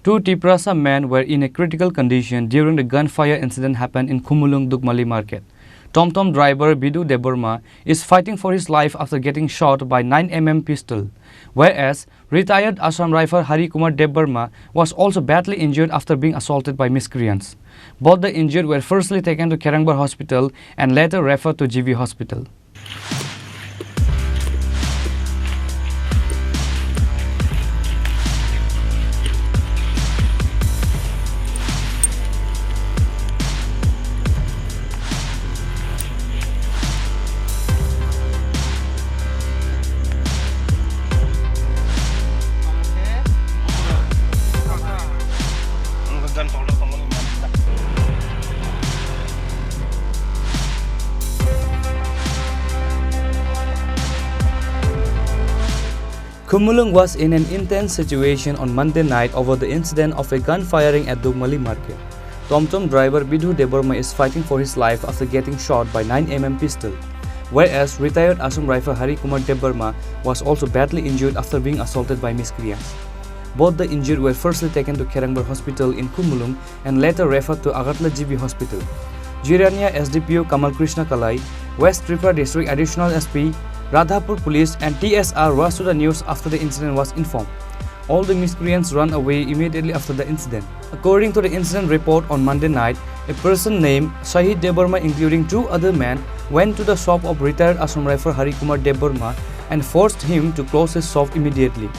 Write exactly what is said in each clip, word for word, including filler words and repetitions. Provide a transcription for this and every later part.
Two Tiprasa men were in a critical condition during the gunfire incident happened in Khumulwng Dukmali Market. Tom Tom driver Bidu Debbarma is fighting for his life after getting shot by nine M M pistol, whereas retired Assam Rifle Hari Kumar Debbarma was also badly injured after being assaulted by miscreants. Both the injured were firstly taken to Kherangbar Hospital and later referred to G B Hospital. Khumulwng was in an intense situation on Monday night over the incident of a gun firing at Dukmali Market. Tom Tom driver Bidhu Debbarma is fighting for his life after getting shot by nine M M pistol, whereas retired Assam Rifle Hari Kumar Debbarma was also badly injured after being assaulted by miscreants. Both the injured were firstly taken to Kherangbar Hospital in Khumulwng and later referred to Agartala G B Hospital. Jirania S D P O Kamal Krishna Kalai, West Tripura District Additional S P, Radhapur Police and T S R was to the news after the incident was informed. All the miscreants ran away immediately after the incident. According to the incident report on Monday night, a person named Shahid Debbarma, including two other men, went to the shop of retired Assam Rifle Hari Kumar Debbarma and forced him to close his shop immediately.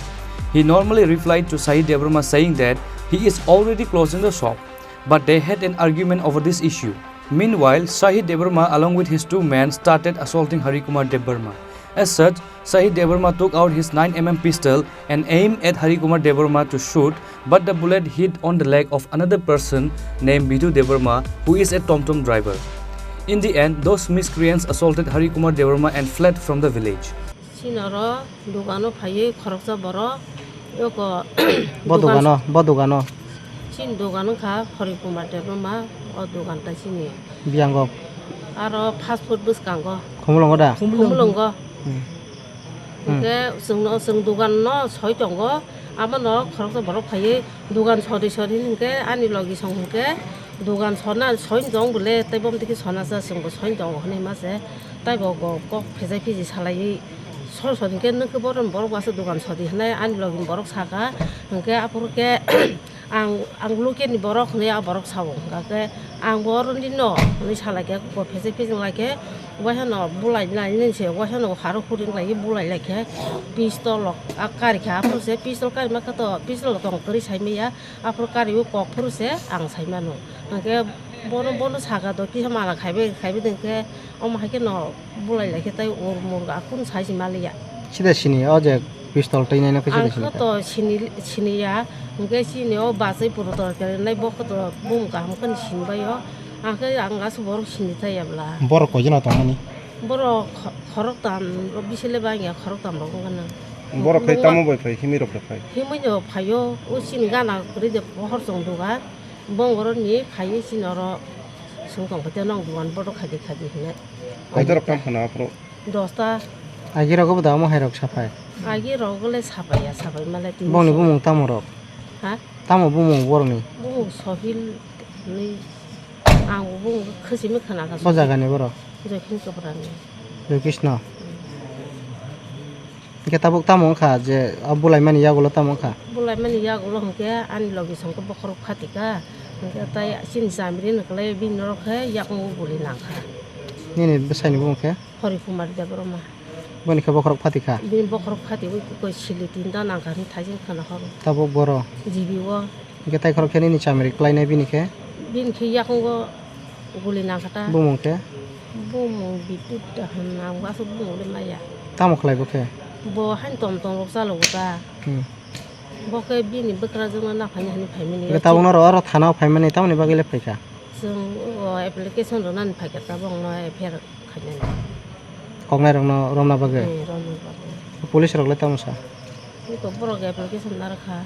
He normally replied to Shahid Debbarma saying that he is already closing the shop, but they had an argument over this issue. Meanwhile, Shahid Debbarma along with his two men started assaulting Hari Kumar Debbarma. As such, Shahid Debbarma took out his nine M M pistol and aimed at Hari Kumar Debbarma to shoot, but the bullet hit on the leg of another person named Bidhu Debbarma, who is a Tom Tom driver. In the end, those miscreants assaulted Hari Kumar Debbarma and fled from the village. Chini oro dogano phaiwi khoroksa borok, eko bo dogan dogano, bo dogano. Chini dogan wngkha Hari Kumar Debbarma, o dogan ta chini. Biyango. Aro fast food bwskango. Khumulwngo da? Khumulwngo. Hmm. Hmm. Hwnkhe chwngno, chwng doganno soi tongo, abono khoroksa borok phaiwi dogan sodi sodi hwnkhe ani logi song hwnkhe dogan sona soi tong bole tei bom tiki sona cha chwngbo soi tongo hwnwi ma se. Taibo go kok phejai phiji salaiwi sor sor hwnkhe nokhe bohrokni borok bo aswk dogan sodi hwnwi ani logini borok saka. Hwnkhe aphuru khe ang, ang lukeni borok hwnwi a borok sao. Hwnkhe ang bo oroni no hwnwi salaikhe kok phejai phiji wnglaikhe waisano bulai nai se waisano haro khuri wnglaikhe bulai laikhe pistol rok a karikha. Aphuru se pistol karima khe to pistol tong kwrwi saimaya. Aphuru kariwi kok phuru se ang saimano. Hwnkhe bono, bono saka do kisa mala khaibai, khaibai de hwnkhe omo hai kheno bulai lai khe tei ur mur ga kunu sai se maliya. Sida sini o je pistol twi naino khe sida sini kha? Ang khe to sini, siniya, hwnkhe chini o bachai puro torkhe nai bo khe to bumung kaham kheno sinibai o. Ang khe ang aswk borok sini thaiya bwla. Borok koi jona tongmani? Borok kho-, khoroktam, bisile bangya khoroktam rok wngkha na. Borok khai tamo bai phai, himwi rok da phai? Himwi no phaio, o chini gana kwrwi de pohor chwng dugan. Bongoroni phaiwi chini oro swng tong khe nong dugan bodo khadi khadi hinwi. Kaitorok tam phano aphuru? Dosta. Agi rogo bo da omo hai rok saphai? Agi rogo le saphaiya, saphai male tini. Bongni bumung tamo rok? Ha? Tamo bumung borokni? Bumung Sohil hinwi. Ang bumung khasimi khana kha. O jagani borok? Joykin Kaprani. Joykrishna. Hmm. Hwnkhe tabuk tamo wngkha je o bulaimani yagulo tamo wngkha? Bulaimani yagulo hwnkhe ani logi songkhe bokhorok phatika, hwnkhe tai chini chamri ni kwlai bini norok khe yakung o guli nangkha. Nini bwsaini bumung khe? Hari Kumar Debbarma. Boni khe bokhorok phatikha? Bini bokhorok phatiwi koi sili tinta nangkha hwnwi thaising khna horo. Tabuk boro? G B o. Hwnkhe tai khorok khe nini chamri kwlainai bini khe? Bini khe yakungo guli nangkha ta. Bumung khe? Bumung Bidut da hwn, ang aswk bumung le maya. Tamo khlai bo khe? Bo hain tom tom rok chalogo ta. Hmm. Bo khe bini bwkrajwkno naphaini hwnwi phaimani. Hwnkhe tabukno oro, oro thana o phaimani tamoni bagwi le phaikha? Chwng o application rwnani phaikha tabukno F I R khainani. Koknai rokno romna bagwi? Eh, romna bagwi. Police rok le tamo sa? Eko borok application narwkha.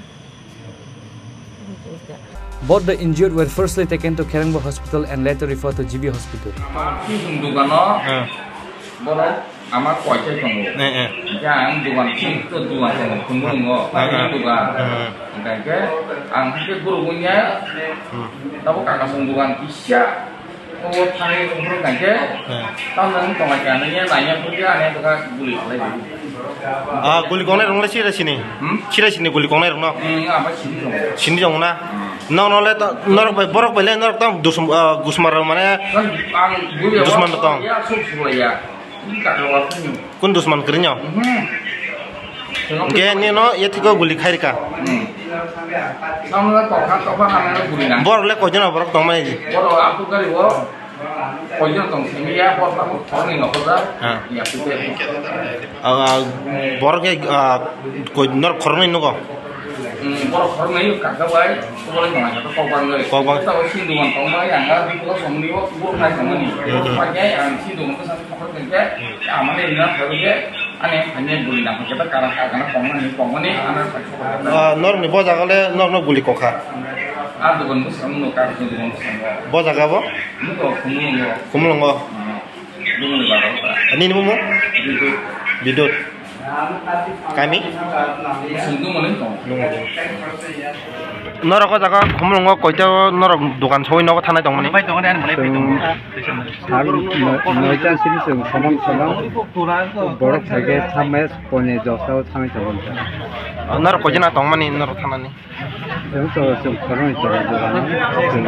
Both the injured were firstly taken to Kherangbar Hospital and later referred to G B Hospital. Chwng dogano, ah, Borok ama koichai tongo. Eh, eh. Hingke ang dogan sing to dogan tongo, khumulwngo, Eh, eh. Dogan. Eh. Hingke ang hingke guruk wngya, Hmm. Tabo kakasong dogan kisa, o thani tongo hingke, Eh. Tamno wng tongo kya, nangya nangya phurkhe ang bwkha guli khlai di. Ah, guli kongnai rong le sira sini? Hmm? Sira sini guli kongnai rong no? Hmm, ang bai sini tongo. Sini tongo na? Hmm. Nong no le to, norok bai, borok bai le norok tong dusum, ah, gusmar rok mane Kan ang guli dusman rok tong. Ya, suk suk ya. Kun dusman kwrwino? Hwnkhe nino yathiko guli khairika. Borok le koijon borok tongmani? Ha. Ah, ah, borok khe, ah, koi-, norok khoroknwi nugo? Kokbang. Ah, norokni bo jaga le norokno guli kokha? Bo jaga bo? Khumulwngo. Nini mung? Bidut. Kami? Norok o jaga Khumulwngo koita norok dogan sogwi nogo thanai tongmani? Sal noi-, noita sini chwng somon somon borok phaikhe thamai pone dosa o thangwi tongo. Norok koijana tongmani norok thanani? Chwng to chwng khoroknwi tongo dogano. Chwng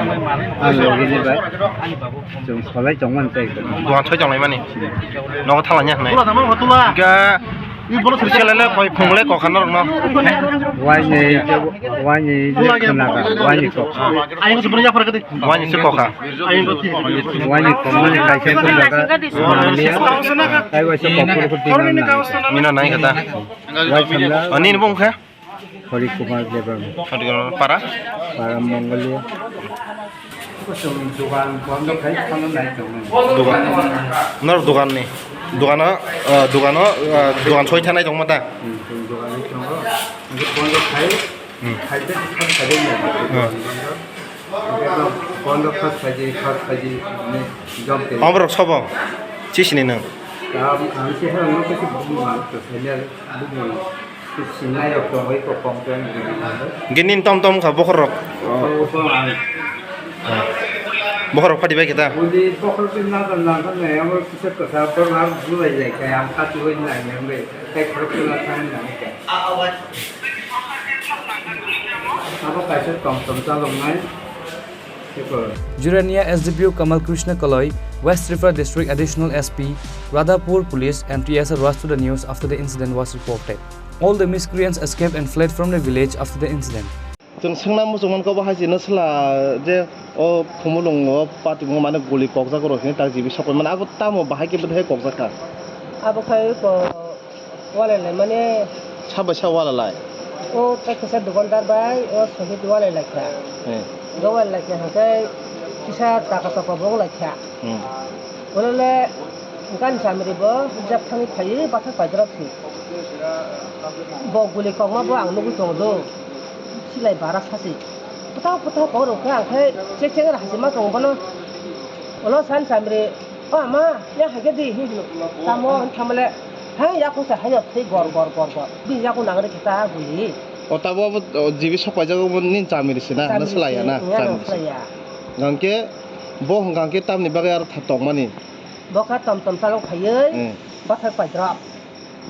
ang logini bai chwng solai tongmani tei. Dogan soi tonglaimani? Nogo thanglaiya hwnwi? Hwnkhe selele koi phunglai kokha norokno? Waini, waini je khwnaga, waini kokha. Waini se kokha. Waini kokmani kaisa wngkha mania, tei waisa kophuru khe bini nang. Bini nang khe ta? Waisa na. O, nini bung khe? Hari Kumar Debbarma. Hari Kumar, para? Para Mongolia. Dogan. Norok dogan ni? Dogano, ah, dogano, ah, dogan soi thanai tongma ta? Hmm, dogan ni tongo. Bondo khai, Hmm. Khai te khai te khai te Hmm. Bondo khai te khai te job te. Oborok sobo? Chisini nwng? Tam, ang se ha, ang se bubu ma, to senior bubu. Sinai rok to hoi ko kom to ang bubu ma. Gini tom tom kha bokhor rok. Oh, ko ang. Bokhor rok phadi bai kita. Budi bokhor pin na na na na, ang kisa kasa por na bulai lai kaya, ang kati hoi na yang bai. Tei khoroksa thang nang kha. Abo kaisa tongthom chaloknai. Jurania S D P O Kamal Krishna Kaloi, West Tripura District Additional S P, Radhapur Police and T S R rushed to the news after the incident was reported. All the miscreants escaped and fled from the village after the incident. Chwng swngna muchung mankha, bo hai se nwswla je o Khumulwngo party mane guli kokjak rw hwnwi tak jibi sok paimani, abo tamo bahai khe bwthai kokjak kha? Abo khai ko walai lai mane. Sa bai sa walai lai? O tei kisa dukandar bai o Sahid walai lai kha. Hmm. Bo walai lai kha hwnkhe kisa taka chapa bo wng lai kha. Hmm. Bono le gani samri bo jak thangwi phaiwi bathak paidorop si. Bo guli kokma bo ang nugwi tongo do. Silai bara sasi. Pwtao pwtao kok rwkha ang khe chek chek hasi ma tongo bono. Ulo san samri, "O ama, ya hai khe di," hinwi hino. Tamo hinwi thamale, "Hai yaku sa haino thwi gor gor gor gor." Bini yaku nang rwkhe ta guli. O tabo abo, o, jibi sok paijak obo nini chamiri se na? Chamiri se, swlaiya na? Iya, chamiri se. Swlaiya. Hwnkhe bo hwnkha khe tamni bagwi aro tha tongmani? Bo kha tom tom chalok phaiwi, hmm, bathak paidrop.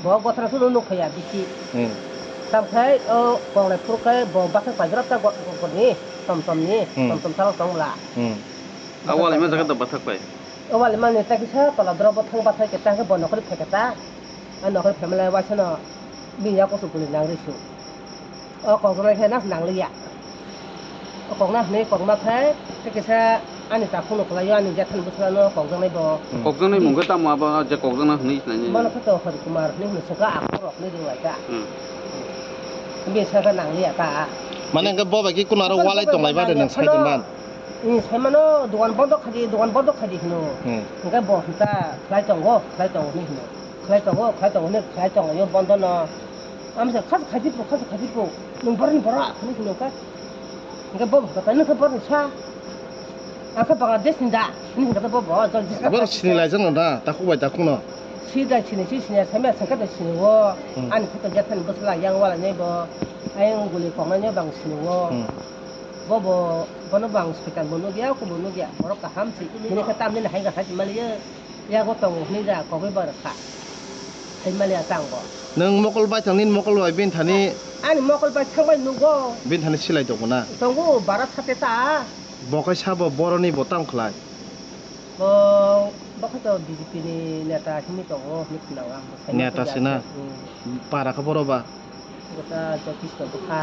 Bo gothra sudo nuk phaiya bisi. Hmm. Tamkhai o konglai phuru khai bo bathak paidrop ta go-, go-, goni tom tom ni, hmm, tom tom chalok tong bwla. Hmm. Bathak paidrop. A wali ma jaga da bathak pai? O wali mani ta kisa tola drop bo thang bathak khe ta khe bo nokhorwi phai khe ta. A nokhorwi phaimale waisano bini yakoso guli nang rw su. O kokjaknai khe nas nangliya. O kokna hwnwi kokma khe, tei kisa ani takhukno kwlaio, ani jethani bwskango kokjaknai bo. Hmm. Kokjaknai mung khe tamo abo je kokjakna hwnwi sinai? Bono khe to Hari Kumar hwnwi hwnwi swkha, akhor rok hwnwi ring lai kha. Hmm. Bini sakha nangliya ta. Mane hwnkhe bo bai khe kuno aro walai tong lai ba de nwng sai tong ban? Ni sai mano, dogan bondo khai di, dogan bondo khai di hwno. Hmm. Hwnkhe bo hwnka khlai tongo, khlai tongo hwnwi hwno. Khlai tongo, khlai tongo hwnwi khlai tongo yo bondo no. Amsa khas khai di pu, khas khai di pu. Nwng borok ni borok hwnwi hwno khe. Hwnkhe bo hwnkha ta, "Nwng khe borok ni sa? Ang khe Bangladesh ni da," hwnwi hwnkha ta bo, bo jol jis. Borok sini lai jano da, takhuk bai takhuk no. Sidai sini si sini samya sangka da sini wo. Hmm. Ani khato jathan bwsla yang wala nai bo. Ayang guli kong nai bang sini wo. Hmm. Bo bo bono bang soitan bo nugya ko bo nugya. Borok kaham si. Hini kha tamni hai ga hai maliya. Yago tongo hini ja kogwi bar kha. Hai maliya tang bo. Nang mokol bai thang nin mokol bai bin thani. Ani mokol bai thang bai nugo. Bin thani silai tongo na. Tongo bara thate ta. Bo kaisa bo boroni bo tamo khlai? Bo, bo khe to B J P ni neta hwnwi tongo, hwnwi khna ang bo sai. Neta se na? Hmm. Para khe boro ba? Bo ta Joy Krishna bwkha.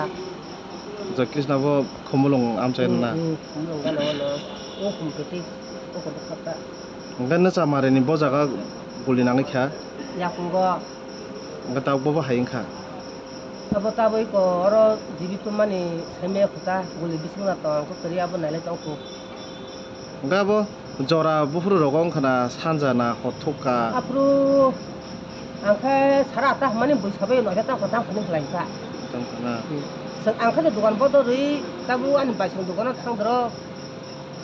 Joy Krishna bo Khumulwng amchai rw na? Hmm, hmm, Khumulwng gana ono. O Khumtoti, o Khumtoti kha ta. Hwnkhe Nwchamarini bo jaga guli nangwi kha? Yakungo. Hwnkhe tabuk bobo hai wngkha? Abo tabuk iko oro jibi tongmani saimaya khuta, guli bising na tong, ang khe kwrwi abo nailai tong kho. Hwnkhe abo jora buphuru rogo wngkha na sanja na hor thuk kha? Aphuru ang khe sara atta hwnmani bui sabai noida tang kho tang phani khlai kha. Tang kha na? Hmm. Ang khe dogan bodo rwi tabuk ani baisong dogano thang doro.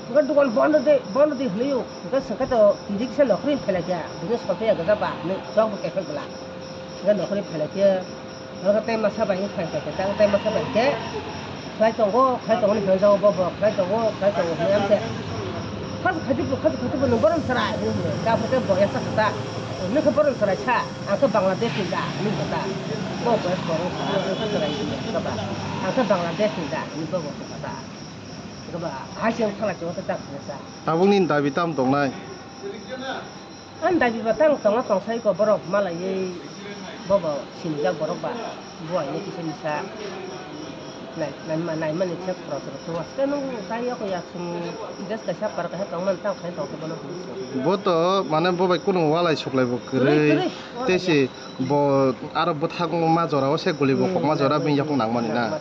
Hwnkhe dogan bondo de, bondo de hwnwi o. Hwnkhe swngkhe to tini kisa nokhorwi phailai kha. Bini sophiya gajak ba hwnwi chwng bo kephek bwla. Hwnkhe nokhorwi phailai khe, hwnkhe tei masa bai wng phai phai khe, tei masa bai khe khlai tongo, khlai tongo hwnwi hwnjago bo, bo khlai tongo, khlai tongo hwnwi amse. Khaju khaju bo, khaju khaju bo nwng borom chwrai hwnwi hwnwi. Khe aphuru khe bo yaksa kha ta. Nwng khe borom chwrai sa, ang khe Bangladesh ni da hwnwi kha ta. Bo bo borom chwrai hwnwi kha ta. Ang khe Bangladesh ni da hwnwi bo bo kha ta. Eba, hai se wng thangla chwng khe tak khe sa. Tabuk nini dabi tam tongnai? Ani dabi ba tang tongna tong sai ko borok malaiwi bobo sinijak borok ba buai ni kisa misa nai, nai, nai mani se khoro khoro to aske nung tai yako ya sung des kaisa par kaisa tong man tang khai tong bono. Bo to mane bo bai kunu walai suklai bo kwrwi, kwrwi, kwrwi. Tei se bo aro bwthak ma jora o se guli bo kok ma jora bini yakung nang mani na.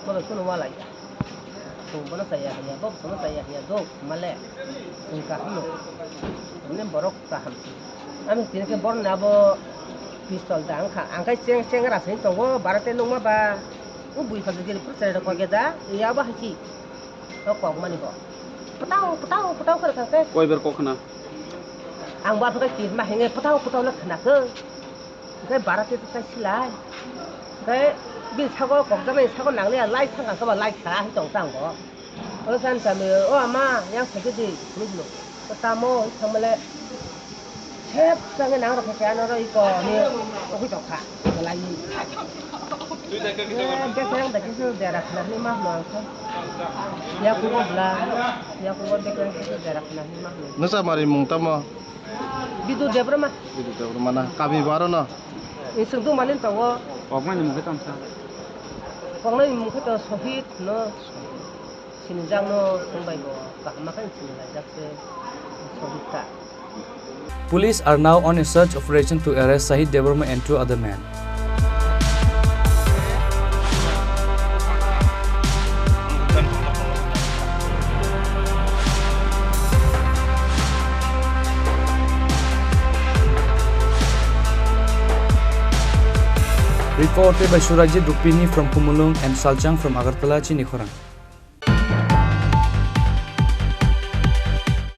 Bono kunu walai ya. Chwng bono chaya hinya, bo bono chaya hinya, do male. Chwng kaham no. Mane borok kaham. Ani tini khe borok ni abo pistol da wngkha. Ang khe cheng, chengra se tongo, bara te nungma ba. O bui phalsa jiri pura chwrai rok koi khe da, ya bo hai si. O kok mani bo. Pwtao, pwtao, pwtao khe rwkha khe. Koi ber kok khna? Ang bo aphuru khe kirma hinge pwtao, pwtao le khna khe. Hwnkhe bara tei tai silai. Hwnkhe bini sago kokjaknai sago nangliya lai thangkha khe ba lai kha hai tong tang bo. O san sami, "O ama, yang saikhe di," hinwi hino. O tamo, thangmale, sep changkhe nang rok khe ano ro iko ni, o khe tong kha, belai ni. Bek yang da khe dera khna hinwi ma hino ang khe. Yakugo bla, yakugo bek yang khe dera khna hinwi ma hino. Nwchamarimung tamo? Bidu Debbarma. Bidu Debbarma na? Kabi baro no? Ising dungmani tongo. Koknai ni mungkhe tongsa. Koknai ni mungkhe to Sohit no. Sinijak no wngbai bo kaham khe sinijak se Sohit ta. Police are now on a search operation to arrest Sahit Debbarma and two other men. Reported by Surajit Rukmini from Khumulwng and Salchang from Agartala, Chini Khorang.